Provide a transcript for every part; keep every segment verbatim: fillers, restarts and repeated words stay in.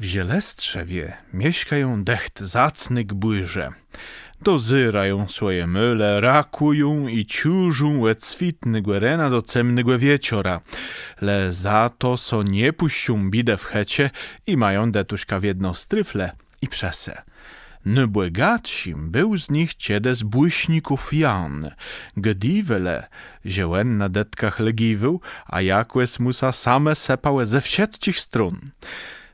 W Żelëstrzewie mieszkają dëcht zacny gbùrzë. Dozérają swòje môle, rakùją i czużą òd switnégò rena do cemnégò wieczora. Le za to so nie pùszczą biédë w chëcze i mają dëtuszka w jedno strëfle i przë se. Nôbògatszim béł z nich czedës Bùszników Jan. Gôdiwelë, że òn na dëtkach legiwôł, a jakòs mù sã same sëpałë ze wszëtczich strón.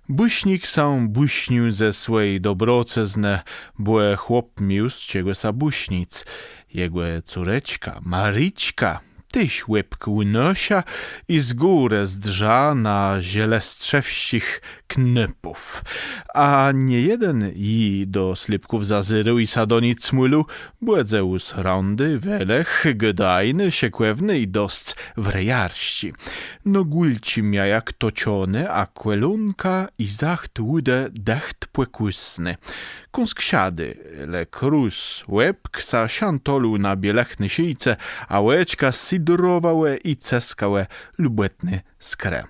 Bùsznik sã bùsznił ze swòji dobrocëznë, bò chłop miôł z czegò sã bùsznic. Jegò córeczka, Mariczka, téż łebk ùnôsza i z górë zdrza na żelëstrzewsczich knôpów. A niejeden ji do slépków zazérôł i sã do nich smùlił, bò dzeùs rãdny, welëch, gôdajny, szëkòwny i dosc wrejarsczi. Nogùlczi mia jak toczoné, a kòlónka i zacht ùdë dëcht pòkùsny. Kąsk szadi, le krus łebk sã szãtolôł na bielëchny szëjce, a òczka sidrowałë i cëskałë lubòtné skrë.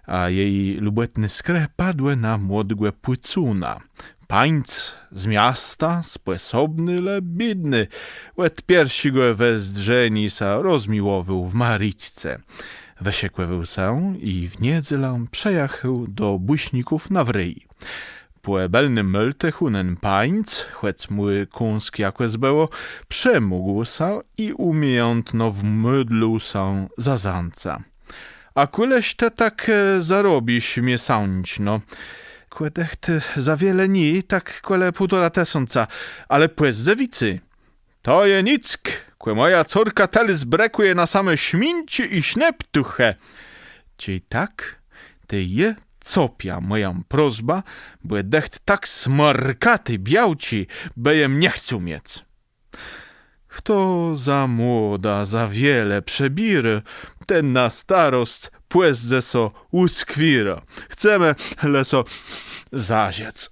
A jeji lubòtné skrë padłë na młodégò pùcuna. Pańc z miasta, spòsobny, le biédny, òd pierszégò wezdrzeniô sã rozmiłowôł w Mariczce. Wëszëkòwôł sã i w niedzelã przëjachôł do Bùszników na wrëj. Pò bëlnym môltëchù nen pańc, chòc mù kąsk jakòs bëło, przemógł sã i ùmiejãtno wmòdlił sã za zãca. A kùleż të tak, e, zarobisz miesãczno? Kò dëcht za wiele nié, tak kòle półtora tësąca, ale pòzdze wicy. To je nick, kò mòja córka tëli zbrëkùje na same szminczi i sznëptuchë. Czej tak, tej jô copiã mòjã prosbã, bò dëcht tak smarkati białczi bë jem nie chcôł miec. Chto za młoda za wiele przebiérô, ten na starosc pòzdze so ùskwiérô. Chcemë le so zażëc.